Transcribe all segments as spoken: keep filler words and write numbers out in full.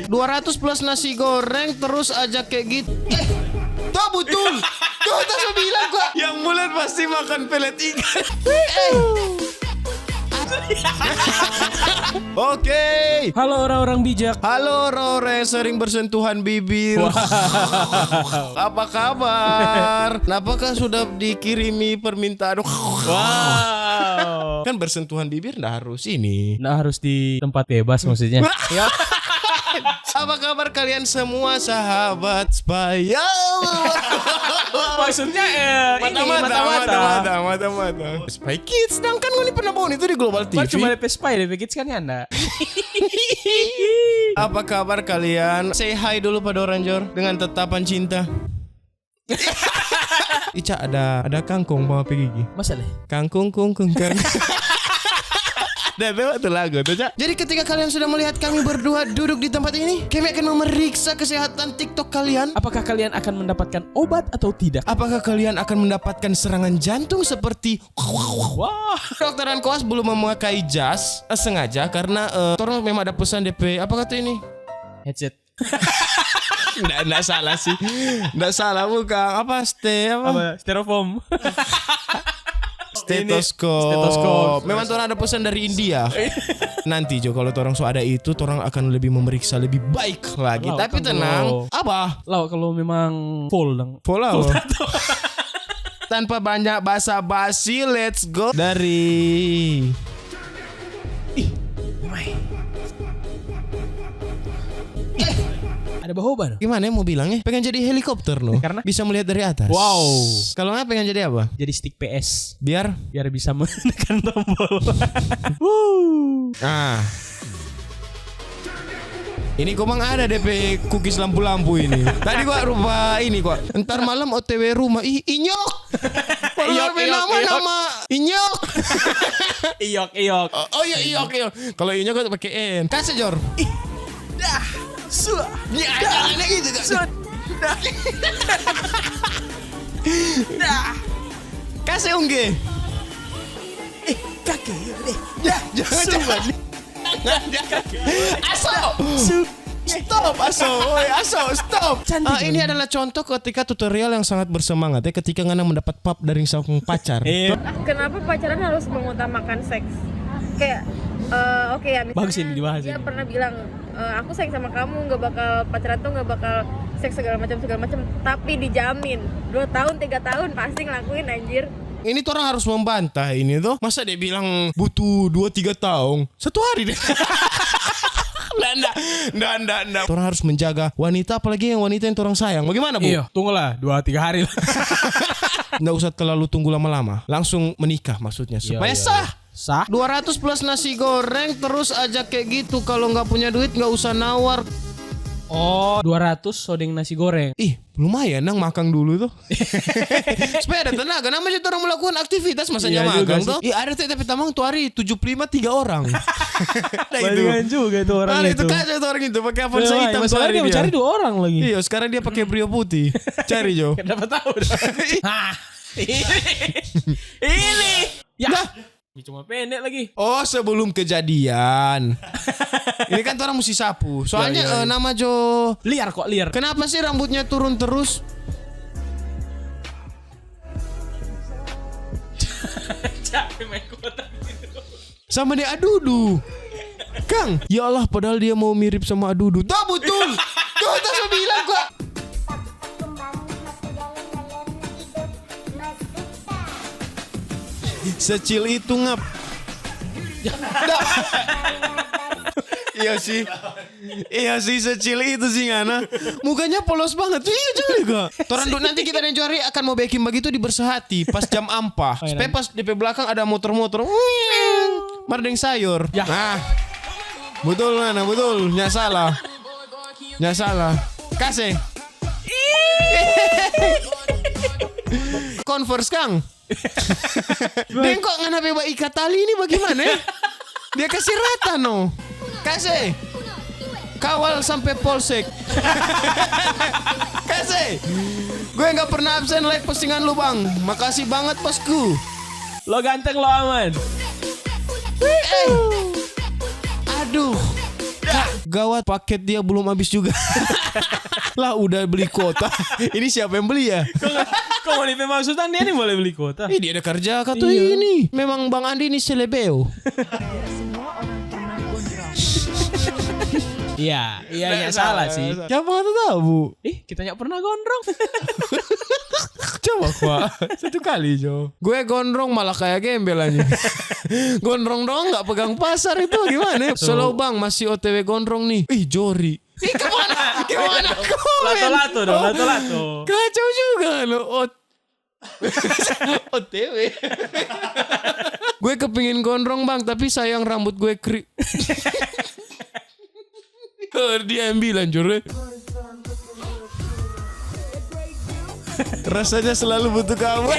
Dua ratus plus nasi goreng terus aja kayak gitu. Eh, tuh betul. Tuh, tuh saya bilang gua. Yang bulat pasti makan pelet ikan. Eh. Oke. Halo orang-orang bijak. Halo orang-orang yang sering bersentuhan bibir. Wow. Apa kabar? Apakah sudah dikirimi permintaan? Wow. Kan bersentuhan bibir ndak harus ini. Ndak harus di tempat bebas maksudnya. Ya. Apa kabar kalian semua sahabat Spy? Ya. Maksudnya, eh, ini, mata-mata, mata-mata, mata-mata. Spy Kids, sedangkan ngoni pernah bawa itu di Global T V. Cuma depe Spy, depe Kids kan ya ndak. Apa kabar kalian? Say hi dulu pa dorang, Jor, dengan tatapan cinta. Ica, ada, ada kangkong bawa pi gigi. Masa leh? Kangkong, kong, kong, kang. Dah tahu tu lagu tu, Cak? Jadi ketika kalian sudah melihat kami berdua duduk di tempat ini, kami akan memeriksa kesehatan TikTok kalian. Apakah kalian akan mendapatkan obat atau tidak? Apakah kalian akan mendapatkan serangan jantung seperti Wah. Dokter dan koas belum memakai jas, eh, sengaja karena, eh, torang memang ada pesan depe, apa kata ini? Headset. Nggak, nggak salah sih. Nggak salah, bukan. Apa, ste-, apa? Apa? Styrofoam. Stetoskop. Ini, stetoskop. Memang torang ada pesan dari India. Nanti jo, kalau torang so ada itu, torang akan lebih memeriksa lebih baik lagi. Lau, tapi kan tenang. Kalau apa? Lau, kalau memang full dang. Full apa? Full tato. Tanpa banyak basa-basi, let's go. Dari. Ih, mai. Eh, ada bahoba no. Gimana ya mau bilang ya? Pengen jadi helikopter no. Karena? Bisa melihat dari atas. Wow. Kalau nggak pengen jadi apa? Jadi stick P S. Biar? Biar bisa menekan tombol. Wuh. Ah. Ini komang ada depe kukis lampu-lampu ini. Tadi gua rupa ini gua. Ntar malam O T W rumah. Ih, inyok. Inyok, inyok, nama, inyok. Nama inyok. Inyok, inyok. Oh, oh iya, inyok, inyok. Kalau inyok kan pakai N. Kasih, Jor. Ih, dah. Suah. Ya, dah. Jangan gitu, Kak. Suah. Dah. Dah. Kasih, Ungge. Eh, kaki, deh. Dah. Jangan, suah. Jangan. Aso! Stop, aso! Oi, aso, stop! Ah, ini adalah contoh ketika tutorial yang sangat bersemangat ya, ketika ngana mendapat pap dari sang pacar. Iya. Kenapa pacaran harus mengutamakan seks? Kayak, eh, oke ya, misalnya bagus ini dibahas dia ini. Pernah bilang, "Eh, aku sayang sama kamu, nggak bakal pacaran tuh nggak bakal seks segala macam segala macam, tapi dijamin dua tahun tiga tahun pasti ngelakuin anjir." Ini torang harus membantah ini tuh. Masa dia bilang butuh dua tiga tahun? Satu hari deh. Nda, nda, nda, nda, nda. Torang harus menjaga wanita, apalagi yang wanita yang torang sayang. Bagaimana, Bu? Iyo, tunggulah dua tiga hari lah. Nda usah terlalu tunggu lama-lama. Langsung menikah maksudnya. Iyo, supaya iyo, sah. Iyo. Sah. Dua ratus plus nasi goreng, terus aja kayak gitu. Kalau nggak punya duit, nggak usah nawar. Oh, dua ratus so deng nasi goreng. Ih, lumayan nang makang dulu tuh. Supaya ada tenaga, nama aja orang melakukan aktivitas masanya. Iya juga magang sih. Tuh. Ih, ada teh tapi tamang tuh hari tujuh puluh lima tiga orang. Nah, itu. Palingan juga itu orang. Ada itu itu. Kasih itu orang itu pakai Avanza. Iya, hitam tuh masalahnya hari dia mau dia. Cari dua orang lagi. Iya, sekarang dia pakai Brio putih. Cari, Jo. Kenapa tahu? Hah. Ini. Ya. Nah. Ini cuma pendek lagi. Oh, sebelum kejadian. Ini kan orang mesti sapu. Soalnya, iya, iya, eh, iya. Nama jo liar kok, liar. Kenapa sih rambutnya turun terus? Capek main kotak gitu. Sama dia Adudu. Kang, ya Allah, padahal dia mau mirip sama Adudu. Tuh, betul. Tuh, tuh, saya bilang gua. Secil itu, ngap. Dah. Iya sih. Iya sih, secil itu sih, ngana. Mukanya polos banget. Iya juga. Torang du-, nanti kita dan Johari akan mau bikin begitu di Bersehati pas jam ampa. Oh, iya. Supaya pas di pe belakang ada motor-motor. Mar deng sayor. Ya. Nah. Betul, ngana, betul. Nya salah. Nya salah. Kase. Converse, Kang. Deng, kok ngana pe baikat tali ini bagaimana, eh? Dia kasih rata, no. Kasih. Kawal sampe polsek. Kasih. Gue nggak pernah absen like postingan lu, Bang. Makasih banget, bosku. Lo ganteng, lo aman. Eh. Aduh. Gawat, paket dia belum habis juga. Lah, udah beli kuota. Ini siapa yang beli ya? Kong, kong di pe maksud dia ni boleh beli kuota. Ih, dia ada kerja ka tu ini. Memang Bang Andi ni selebeo. Iya, iya, iya, salah sih. Siapa kata tahu? Ih, kita nggak pernah gondrong. Coba kwa satu kali jo. Gue gondrong malah kayak gembel aja. Gondrong dong nggak pegang pasar itu gimana? Solo bang masih O T W gondrong nih. Ih jori. Ih kemana? Kemana? Lato-lato dong, lato-lato. Kacau juga lo. Ot OTW. Gue kepingin gondrong bang, tapi sayang rambut gue kri. Dia yang bilang jure. Rasanya selalu butuh kamu.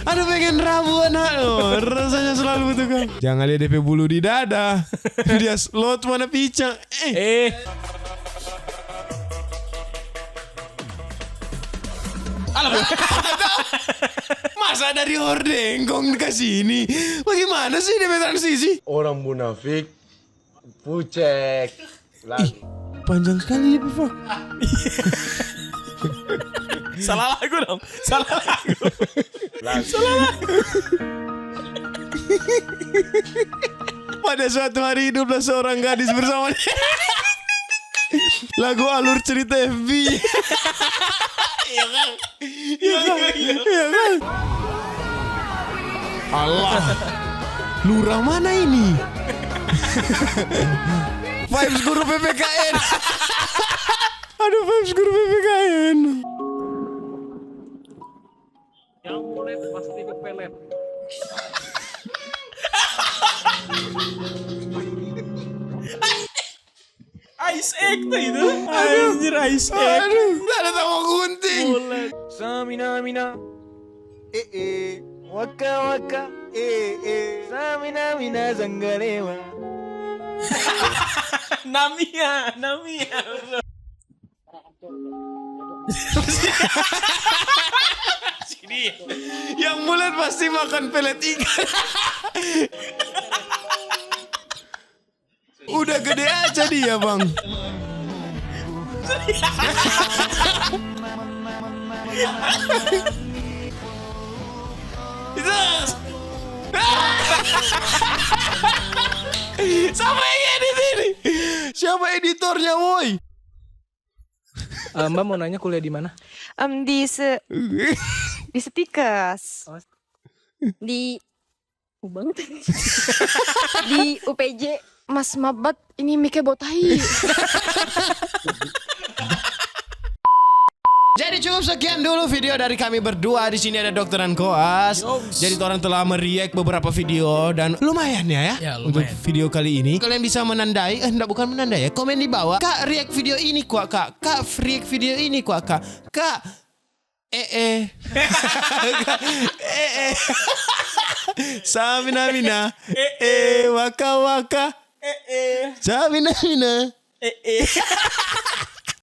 Aduh pengen rabu anak lo. Rasanya selalu butuh kamu. Jangan lihat D P bulu di dada. Dia slot mana pica. Eh. Eh. Masa dari hordeng kong ke sini? Bagaimana sih dia transisi? Orang munafik, pucek. Lagu. Panjang sekali ya Bifo. Salah lagu dong. Salah lagu. Lagu. Pada suatu hari hiduplah seorang gadis bersama dia. Lagu alur cerita F B. Iya kan? Iya kan? Iya kan? Allah. Lurah mana ini? Vibes guru P P K N. Aduh vibes guru P P K N. Yang mulai pasti kepelet. Ice Egg tuh itu. Anjir Ice Egg. Aduh, nggak ada tawa gunting. Bulat. Samina mina. Eh eh. Waka waka. Eh eh. Samina mina zanggalewa. Namia, Namia. Sini. Yang mulet pasti makan pelet ikan. Udah gede aja dia, Bang. Siapa yang edit ini? Siapa editornya, woi? Eh, Mbak mau nanya kuliah di mana? Em, di se di Setikes. Di Ubang tadi. Di U P J. Mas mabat ini mike botai. Jadi cukup sekian dulu video dari kami berdua. Di sini ada Dokter dan Koas. Jadi orang telah meriak beberapa video dan lumayan ya, ya, Ya, untuk lumayan. Video kali ini. Kalian bisa menandai, eh enggak bukan menandai ya, komen di bawah. Kak react video ini kuat kak. Kak react video ini kuat kak. Kak eh eh eh eh samina mina eh eh waka waka eh eh samina mina eh eh